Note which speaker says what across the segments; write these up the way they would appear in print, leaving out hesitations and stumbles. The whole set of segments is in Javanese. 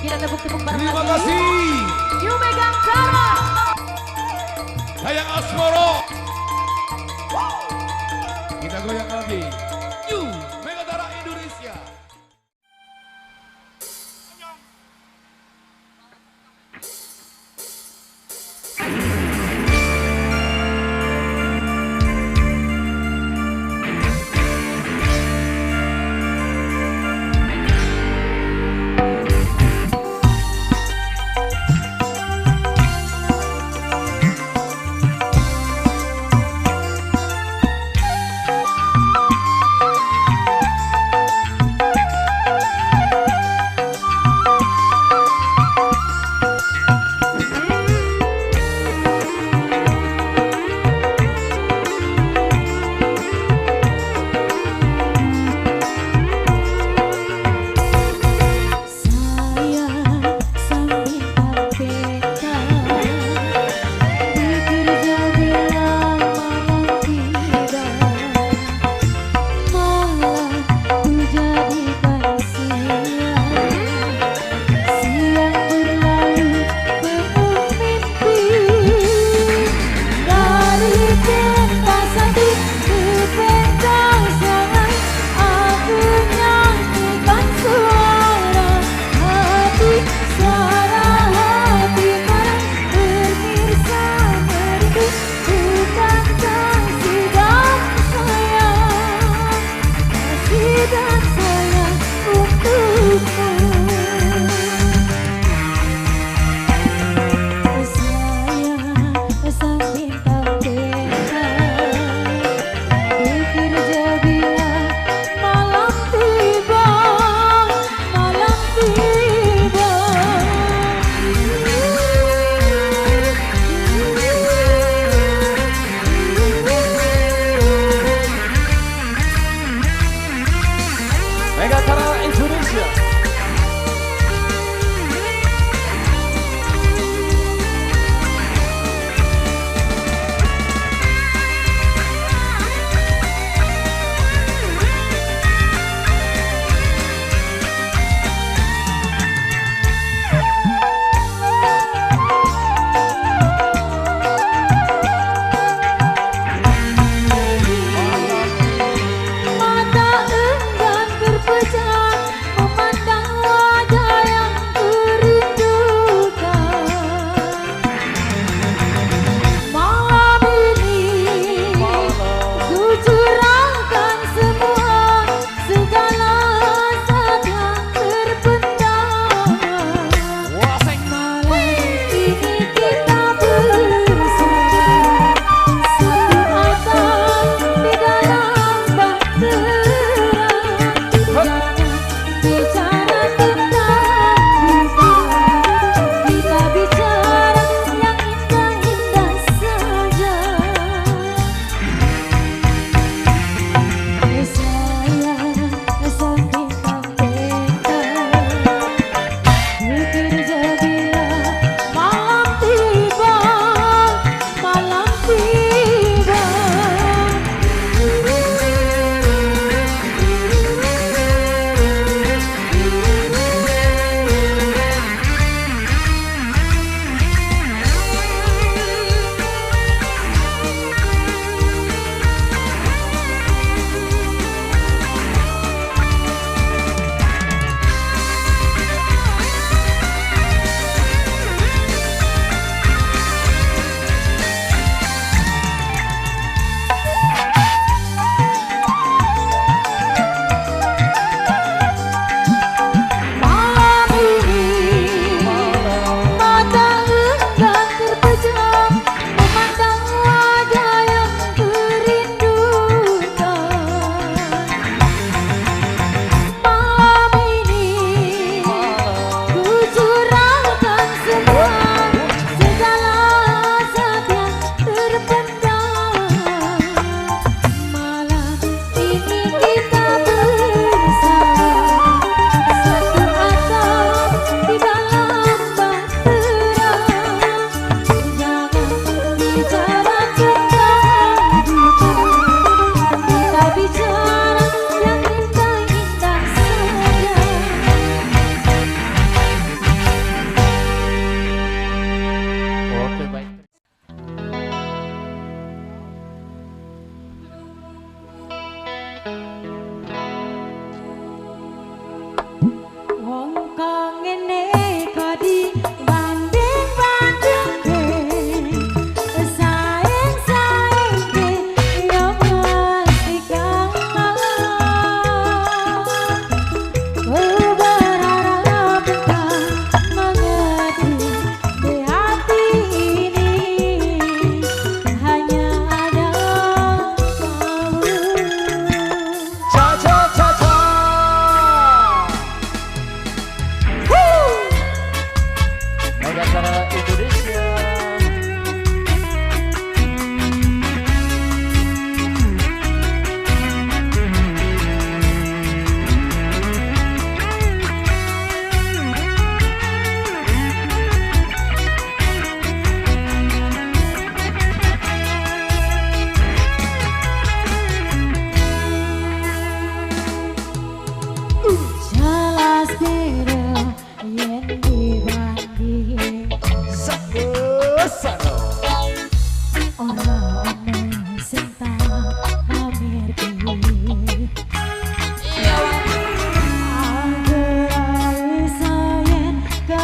Speaker 1: Kita tepuk-tepuk bareng
Speaker 2: Terima
Speaker 1: lagi.
Speaker 2: Kasih.
Speaker 1: New Megantara.
Speaker 2: Dayang Asmoro. Kita goyang lagi. New Megantara Indonesia.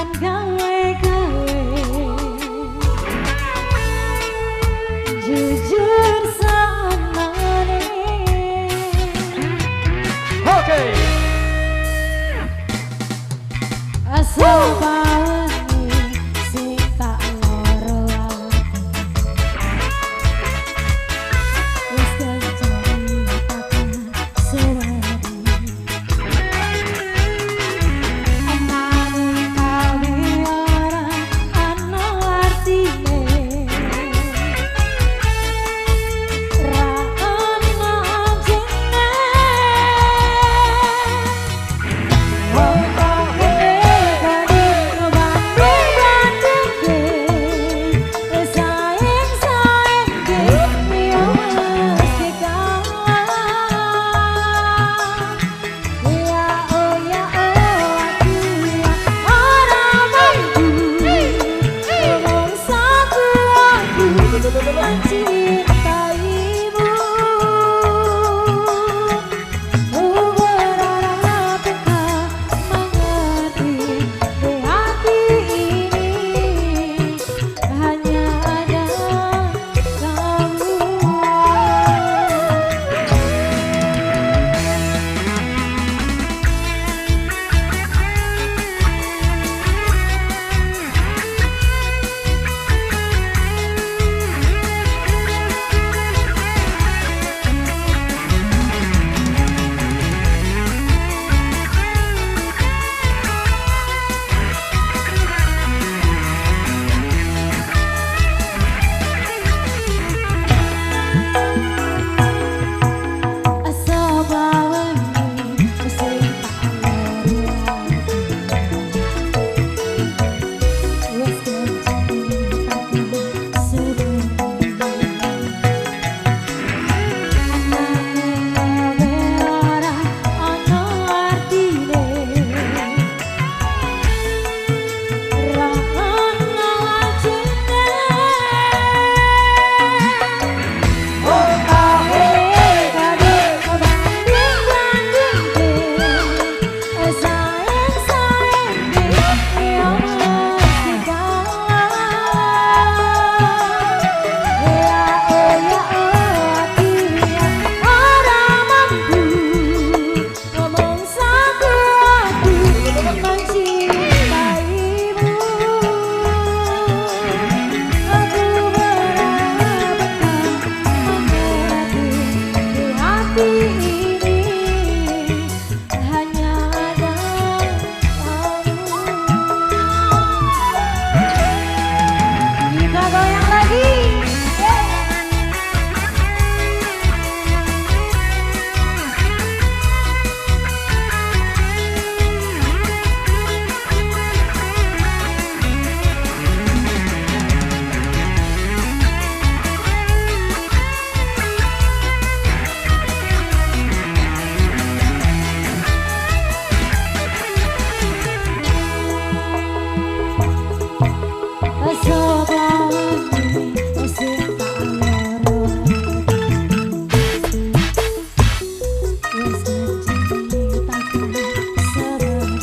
Speaker 1: lan gawe-gawe. Jujur sanane.
Speaker 2: Oke.
Speaker 1: Asal bawengi sing tak loro wis keceritakan suweri. Anane kawe ora ana artine, ra ana jenenge. Wong kok mencintaimu, ku berharap kau mengerti di hati ini hanya ada kamu. Asal bawengi sing tak loro wis keceritakan suweri. Anane kawe ora ana artine, ra ana jenenge. Wong kawe mencintaimu, aku berharap kau mengerti di hati ini hanya ada kamu. Kita goyang lagi. Asal bawengi sing tak loro wis keceritakan suweri.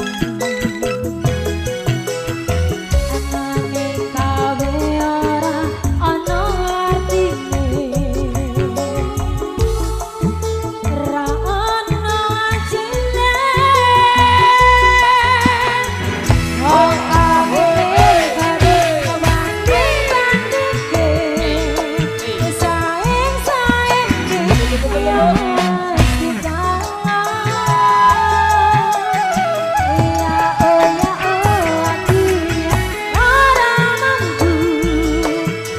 Speaker 1: Anane kawe ora ana artine, ra ana jenenge. Wong kawe banding-bandingke, saing-saingke yo mesti kalah. Ya oh ya oh aku ora mampu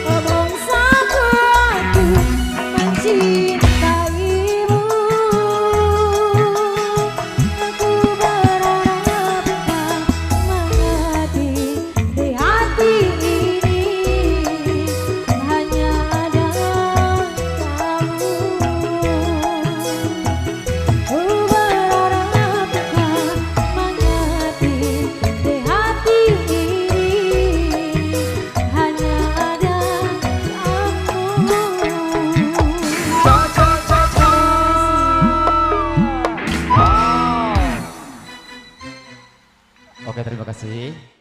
Speaker 1: ngomong satu aku mencintaimu. Aku berharap kau mengerti di hati ini hanya ada kamu. Ku berharap kau mengerti di hati ini hanya ada kamu.
Speaker 2: Cha cha cha cha. Wow. Oke, terima kasih.